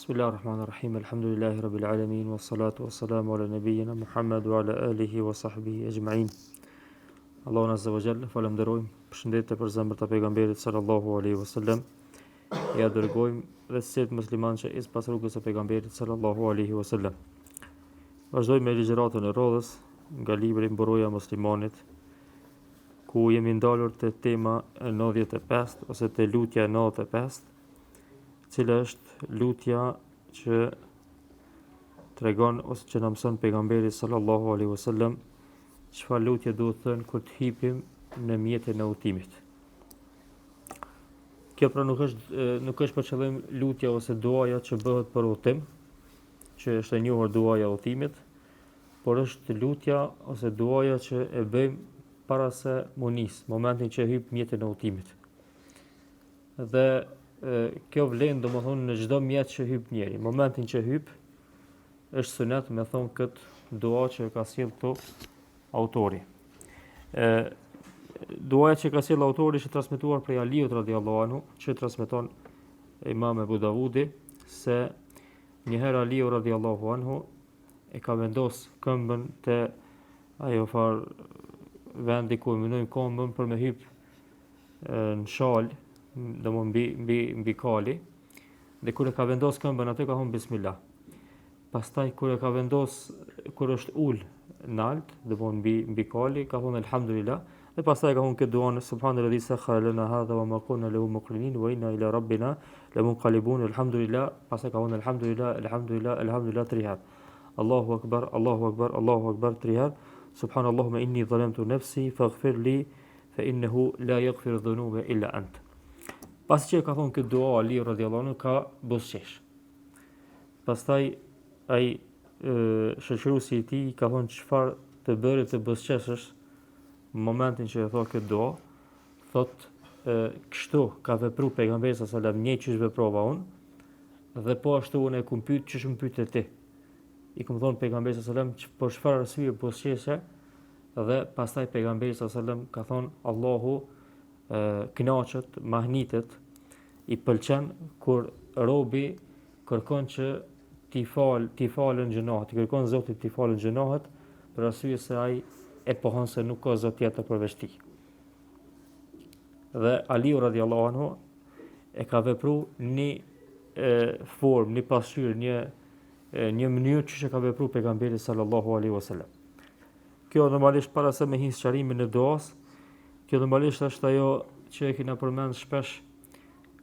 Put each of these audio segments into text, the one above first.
Bismillah ar-Rahman ar-Rahim, Alhamdulillahi Rabbil Alamin, wa salatu wa salamu ala nabijina Muhammad wa ala alihi wa sahbihi ajma'in. Allahun Azza wa Jall, falënderojmë, përshëndetjet e përzemërta pejgamberit sallallahu alaihi wasallam. Ja dërgojmë dhe të musliman që ecin pas rrugës së pejgamberit sallallahu alaihi wasallam. Vazhdojmë me ligjëratën e radhës nga libri Mburoja e Muslimanit, ku jemi ndalur te tema e 95 ose te lutja e 95, cila është lutja që tregon ose që na mëson pejgamberi sallallahu alaihi wasallam çfarë lutje duhet thënë kur të hipim në mjetin e udhëtimit. Kjo pra nuk është nuk është për qëllim lutja ose duaja që bëhet për udhëtim, që është e njohur duaja e udhëtimit, por është lutja ose duaja që e bëjmë para se m'u nis, momentin që hyp mjetin e udhëtimit. Dhe e, kjo vlen domethënë në çdo mjet që hyp njeri. Momentin që hyp është sunet me thonë këtë dua që e ka sjell këtu autori. E, duaja që ka sjell autori është transmetuar prej Aliut radiallahu anhu, që transmeton Imam Ebu Davudi se një herë Aliu radiallahu anhu e ka vendos këmbën te ajo far vendi ku e vënojmë këmbën për me hyp në shalë, domethënë mbi, mbi, mbi kali, dhe kur e ka vendos këmbën aty ka thonë bismillah. Pastaj kur e ka vendos, kur është ul nalt, domethënë mbi, mbi kali, ka thonë elhamdulillah, dhe pastaj ka thonë këtë duan subhanalladhi sakhara lana hadha wa ma kunna lahu muqrinin wa inna ila rabbina lamunqalibun elhamdulillah, pastaj ka thonë elhamdulillah, elhamdulillah, elhamdulillah tri herë. Allahu akbar, Allahu akbar, Allahu akbar tri herë. Subhanallahumma inni zalamtu nafsi faghfir li fa innahu la yaghfiru dhunuba illa ant. Pasi që e ka thonë këtë dua Ali radiallahu anhu ka buzëqesh. Pastaj ai shoqëruesi i tij ka thonë çfarë të bëri të buzëqeshësh në momentin që e tha këtë dua, thot e, kështu ka vepru pejgamberi sallallahu alajhi wasallam njëjtë qysh veprova unë dhe po ashtu unë e kum pyet qysh më pyete ti. I kum thonë pejgamberit sallallahu alajhi wasallam për çfarë arsye buzëqeshe Dhe pastaj pejgamberi sallallahu alajhi wasallam ka thonë Allahu kënaqet, mahnitet, i pëlqen kur robi kërkon që t'i fal, t'i falen gjynahet, i kërkon Zotit t'i falen gjynahet, për arsye se ai e pohon se nuk ka Zot tjetër përveç tij. Dhe Aliu radiallahu anhu e ka vepru një e, formë, një pasqyrë, një një mënyrë qysh e ka vepru pejgamberi sallallahu alaihi wasallam. Kjo normalisht para se me hi n'sqarimin e duas, kjo normalisht është ajo që e kena përmend shpesh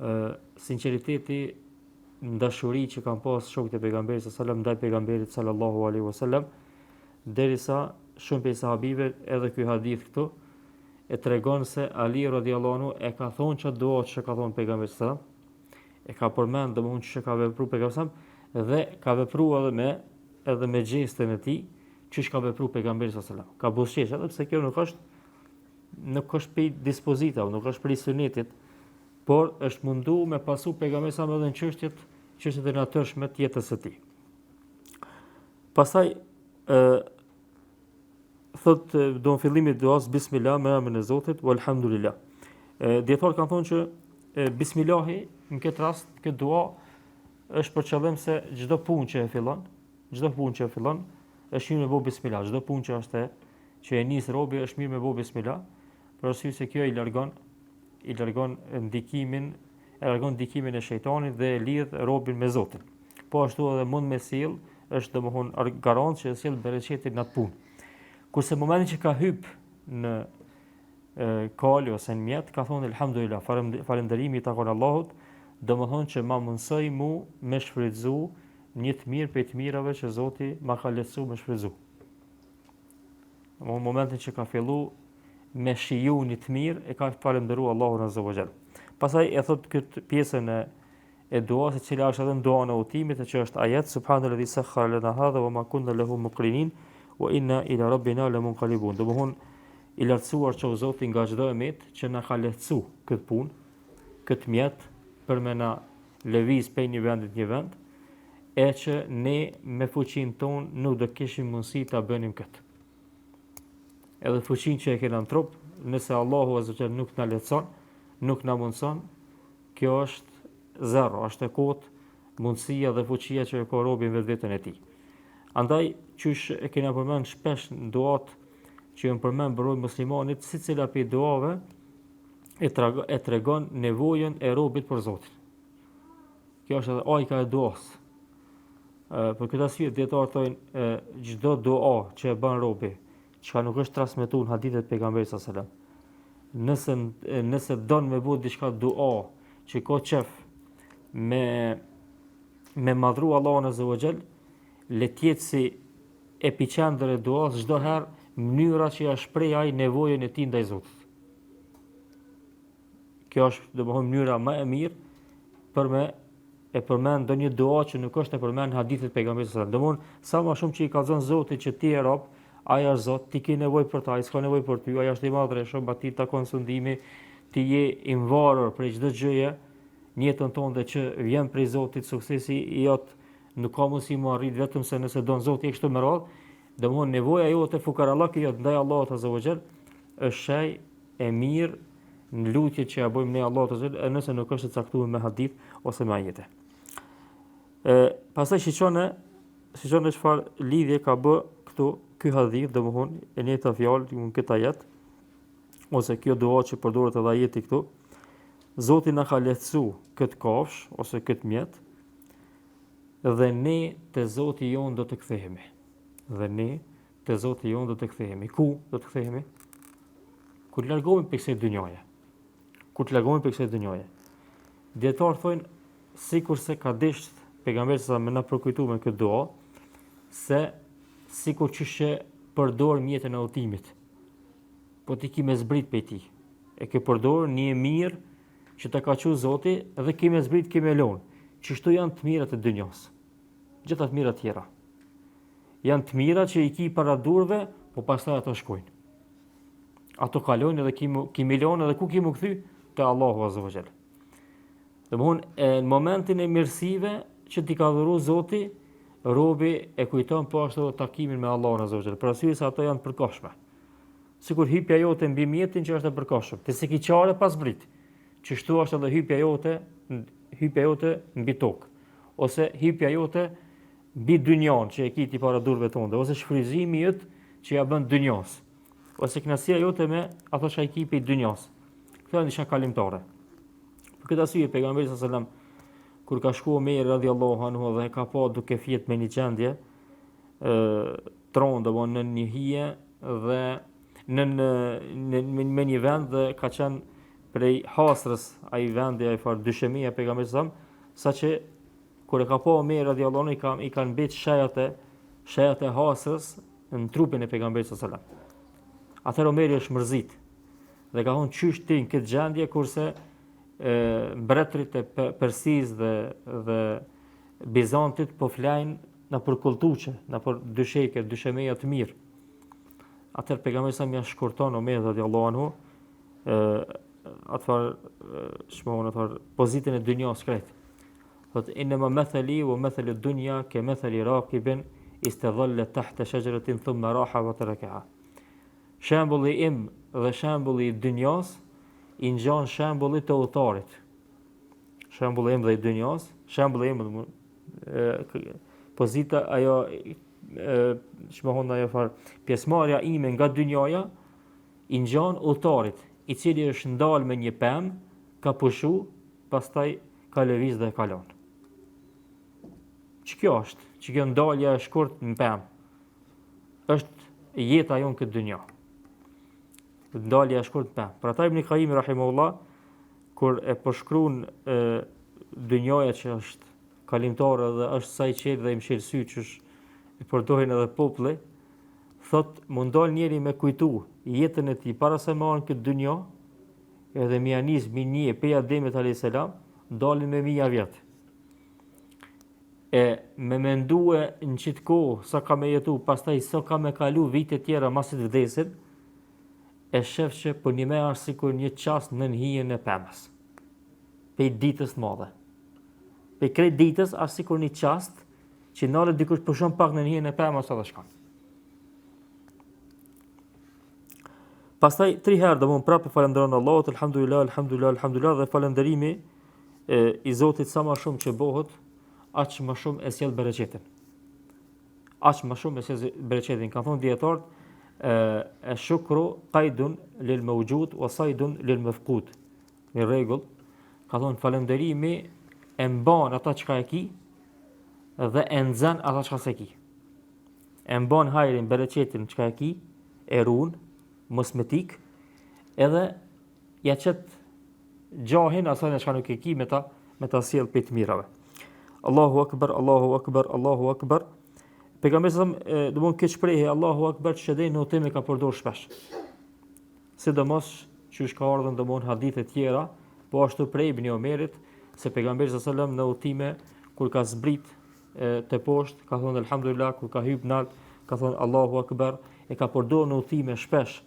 ë sinqeriteti në dashuri që kanë pas shokët e pejgamberit sallallahu alaihi wasallam ndaj pejgamberit sallallahu alaihi wasallam, derisa shumë prej sahabive edhe ky hadith këtu e tregon se Ali radiallahu anhu e ka thonë qat dua që ka thonë pejgamberi sallallahu alaihi wasallam, e ka përmend domethënë që ka vepru pejgamberi sallallahu alaihi wasallam dhe ka vepru edhe me edhe me gjestin e tij qysh ka vepru pejgamberi sallallahu alajhi wasallam. Ka buzëqesh edhe pse kjo nuk është nuk është prej dispozitave, nuk është prej sunetit, por është mundu me pasu pejgamberi sallallahu alajhi wasallam edhe në çështjet çështjet e natyrshme të jetës së tij. Pastaj ë thot do në fillimi të duas bismillah me emrin e Zotit walhamdulillah. Dijetarët kanë thonë që e, bismillahi në këtë rast, në këtë dua është për qëllim se çdo punë që e fillon, Çdo punë që e fillon, është mirë me bo bismillah. Çdo punë që është e, që e nis robi është mirë me bo bismillah, për arsye se kjo i largon i largon ndikimin, e largon ndikimin e shejtanit dhe e lidh robin me Zotin. Po ashtu edhe mund me sjell, është domthon garant që e sjell bereqetin në atë punë. Kurse momentin që ka hyp në kali ose në mjet, ka thonë elhamdulillah, falënderimi i takon Allahut, domethënë që ma mundësoi mu me shfrytzu një të mirë prej të mirave që Zoti ma ka lehtësu me shfrytzu. Në momentin që ka fillu me shiju një të mirë, e ka falënderu Allahun Azza wa Jall. Pastaj e thot këtë pjesën e e duas e cila është edhe në duan e udhëtimit e që është ajet subhanalladhi sakhkhara lana hadha wa ma kunna lahu muqrinin wa inna ila rabbina lamunqalibun. Domthon i lartësuar qoftë Zoti nga çdo e metë që na ka lehtësu këtë punë, këtë mjet për me na lëviz prej një vendit një vend, e që ne me fuqinë tonë nuk do kishim mundësi ta bënim këtë. Edhe fuqinë që e kena në trup, nëse Allahu azza wa nuk na lehtëson, nuk na mundëson, kjo është zero, është e kotë mundësia dhe fuqia që e ka robi në vetveten e tij. Andaj, qysh e kena përmend shpesh në duat që janë përmend për robin muslimanit, secila prej duave e, trago, e tregon nevojën e robit për Zotin. Kjo është edhe ajka e duas. Për këtë arsye dijetarët thonë çdo dua që e bën robi, çka nuk është transmetuar në hadithet e pejgamberit sallallahu alajhi wasallam. Nëse nëse don me bo diçka dua që ka qef me me madhru Allahun azza wa jall, le të jetë si epiqendër e duas çdo herë mënyra që ja shpreh ai nevojën e tij ndaj Zotit. Kjo është domethënë mënyra më e mirë për me e përmend ndonjë dua që nuk është e përmend në hadithet e pejgamberit sallallahu alajhi wasallam. Domthon sa më shumë që i kallzon Zotit që ti je rob, ai është Zot, ti ke nevojë për ta, ai s'ka nevojë për ty, ai është i madhërishëm, atij i takon sundimi, ti je i mvarur prej çdo gjëje në jetën tënde që vjen prej Zotit, suksesi i jot nuk ka mundësi mu arrit vetëm se nëse don Zoti e kështu me radhë, domthon nevoja jote fukarallëki jot ndaj Allahut azza wa jall është shenjë e mirë në lutjet që ja bëjmë ne Allahut azza wa jall, nëse nuk është e caktuar me hadith ose me ajete. E pastaj shiqone, shiqone çfarë lidhje ka bë këtu ky hadith, domthon e njëjta fjalë në këtë ajet ose kjo dua që përdoret edhe ajeti këtu. Zoti na ka lehtësu këtë kafsh ose këtë mjet dhe ne te Zoti jonë do të kthehemi. Dhe ne te Zoti jonë do të kthehemi. Ku do të kthehemi? Kur të largohemi prej kësaj dynjaje. Kur të largohemi prej kësaj dynjaje. Dijetarët thonë sikurse ka desht pejgamberi sa me na përkujtu me këtë dua se sikur qysh e përdor mjetin e udhëtimit. Po ti ki me zbrit prej tij. E ke përdor një e mirë që ta ka çu Zoti dhe ki me zbrit ki me lon. Qështu janë të mirat e dynjas. Gjitha të mirat tjera. Janë të mira që i ki para durve, po pastaj ato shkojnë. Ato kalojnë edhe ki me i lon edhe ku ki m'u kthy te Allahu Azza wa Jall. Domthon në momentin e mirësive që t'i ka dhuru Zoti, robi e kujton po ashtu edhe takimin me Allahun Azza wa Jall. Për arsye se ato janë të përkohshme. Sikur hipja jote mbi mjetin që është e përkohshëm, ti s'e ki çare pa zbrit. Qështu është edhe hipja jote, hipja jote mbi tokë ose hipja jote mbi dynjan që e ki ti para durve tonde, ose shfrytëzimi yt që ja bën dynjas, ose kënaqësia jote me ato që i ki prej dynjas. Këto janë diçka kalimtare. Për këtë arsye pejgamberi sallallahu alajhi wasallam kur ka shku Omeri radiallahu anhu dhe e ka pa duke fjet me një gjendje ë tron do në një hije dhe në në në me një vend dhe ka qenë prej hasrës ai vendi ai far dyshemia pejgamberit sallallahu alajhi wasallam saqë Kur e ka pa Omeri radiallahu anhu i ka i kanë mbet shejat e shejat e hasrës në trupin e pejgamberit sallallahu alajhi wasallam. Atëherë Omeri është mërzit dhe ka thonë qysh ti në këtë gjendje kurse e, mbretërit e Persisë dhe dhe Bizantit po flajnë nëpër kolltuqe, nëpër dysheke, dyshemeja të mirë. Atëherë pejgamberi sa ja shkurton Omerit radiallahu anhu ë atë farë shmohon atë farë pozitën e dynjas krejt. Thot innama mathali wa mathalu dunya ka mathali rakibin istadhalla tahta shajaratin thumma raha wa tarakaha. Shembulli im dhe shembulli i dynjas i ngjan shembullit të udhëtarit. Shembulli im dhe i dynjas, shembulli im pozita ajo shmohon ajo far pjesëmarrja ime nga dynjaja i ngjan udhëtarit, i cili është ndal me një pemë, ka pushu, pastaj ka lëviz dhe e kalon. Që kjo është? Që kjo ndalja e shkurt në pemë? është jeta jonë këtë dynja. Ndalja e shkurt në pemë. Për ata Ibn Kajimi rahimehullah, kur e përshkrun e, dynjaja që është kalimtare dhe është sa i çel dhe i mshel sy që e përdorin edhe populli, thot m'u ndal njeri me kujtu jetën e tij para se me ardh në këtë dynja, edhe me ia nis mi një pej Ademit alayhis salam, dalin me mija vjet. E me mendue në qitë kohë sa ka me jetu, pastaj sa ka me kalu vite tjera masi të vdesin, e shef që për një me është sikur një çast nën hijen e pemës. Pej ditës të madhe. Pej krejt ditës është sikur një çast që nalet dikush pushon pak nën hijen e pemës edhe shkon. Pastaj tri herë domthon prapë falënderon Allahut, elhamdulillah, elhamdulillah, elhamdulillah dhe falënderimi e, i Zotit sa më shumë që bëhet, aq më shumë e sjell bereqetin. Aq më shumë e sjell bereqetin. Kanë thonë dijetarët, e shukru kajdun lil meuxhud, wa sajdun lil mefkud. Një rregull, ka thonë falënderimi e mban ata çka e ki dhe e nxen ata çka s'e ki. E mban hajrin, bereqetin çka e ki, e run, mos me t'ik, edhe ja qet gjahin asaj çka nuk e ki me ta me ta sjell prej të mirave. Allahu akbar, Allahu akbar, Allahu akbar. Pejgamberi sa domthon këtë shprehje Allahu akbar që deri në udhëtim e ka përdor shpesh. Sidomos qysh ka ardhur domthon hadithe tjera, po ashtu prej Ibn Omerit se pejgamberi sallallahu alajhi wasallam në udhëtime kur ka zbrit te poshtë, ka thonë elhamdulillah, kur ka hyp nalt, ka thonë Allahu akbar, e ka përdor në udhëtime shpesh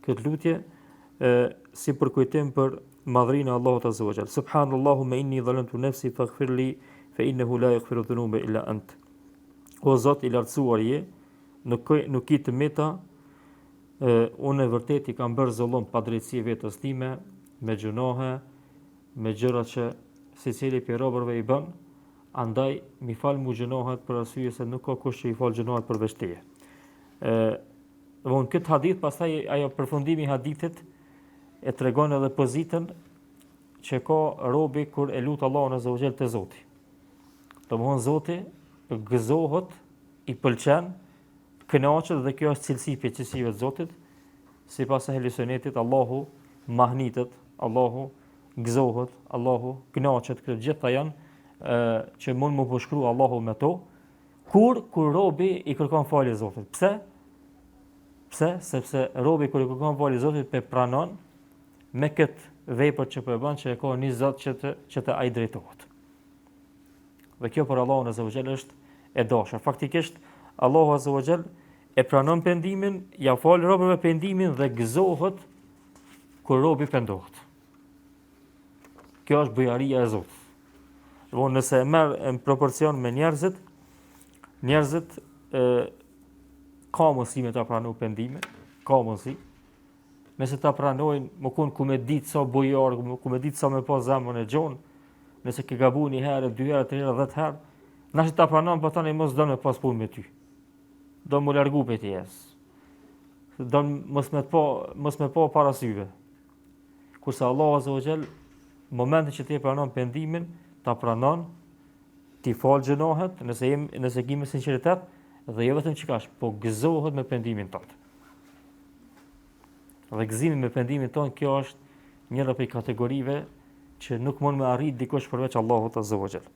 këtë lutje e, si përkujtim për madhërinë e Allahut azza wa jall. Subhanallahumma inni zalamtu nafsi faghfir li fa innahu la yaghfiru dhunuba illa ant. O Zot i lartësuar je, nuk nuk ki të meta, e, unë vërtet i kam bërë zullum padrejtësi vetes time me gjynahe, me gjëra që secili prej robërve i bën, andaj m'i fal mu gjynahet për arsye se nuk ka kush që i fal gjynahet përveç teje. Ë, domthon këtë hadith pastaj ajo përfundimi i hadithit e tregon edhe pozitën që ka robi kur e lut Allahun azza wa jall te Zoti. Domthon Zoti gëzohet, i pëlqen, kënaqet dhe kjo është cilësi prej cilësive të Zotit. Sipas ehli sunetit Allahu mahnitet, Allahu gëzohet, Allahu kënaqet, këto gjitha janë ë që mund m'u përshkru Allahu me to. Kur kur robi i kërkon falje Zotit. Pse? Pse? Sepse robi kur i kërkon falje Zotit pe pranon me këtë vepër që po e bën që e ka një Zot që të që te ai drejtohet. Dhe kjo për Allahun azza wa jall është e dashur. Faktikisht Allahu azza wa jall e pranon pendimin, ja fal robërve pendimin dhe gëzohet kur robi pendohet. Kjo është bujaria e Zotit. Dhe nëse e merr në proporcion me njerëzit, njerëzit e, ka mundësi me ta pranu pendimin, ka mundësi. Nëse ta pranojnë, me konë ku me ditë sa bujar, ku me ditë sa me pas zemrën e gjonë, nëse ke gabu një herë, dy herë, tre herë, dhet herë, nëse ta pranon, po tani mos don me pas punë me ty. Do m'u largu prej teje. Don mos me pa, mos me pa para syve. Kurse Allahu Azza wa Jall, momentin që ti e pranon pendimin, ta pranon, t'i fal gjynahet, nëse jem, nëse ki me sinqeritet, dhe jo vetëm qekaq, po gëzohet me pendimin tënd. Dhe gëzimi me pendimin tënd, kjo është njëra prej kategorive që nuk mund me arrit dikush përveç Allahut Azza wa Jall.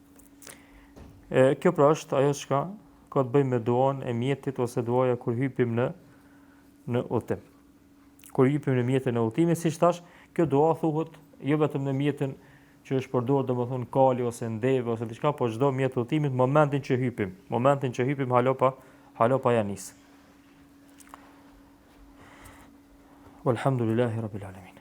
E, kjo pra është ajo çka ka të bëjë me duan e mjetit ose duaja kur hypim në në udhëtim. Kur hypim në mjetin e udhëtimit, siç thash, kjo dua thuhet jo vetëm në mjetin që është përdorur domethënë kali ose ndeve ose diçka, po çdo mjet udhëtimit momentin që hypim, momentin që hypim hala pa hala pa ja nis. Walhamdulillahi rabbil alamin.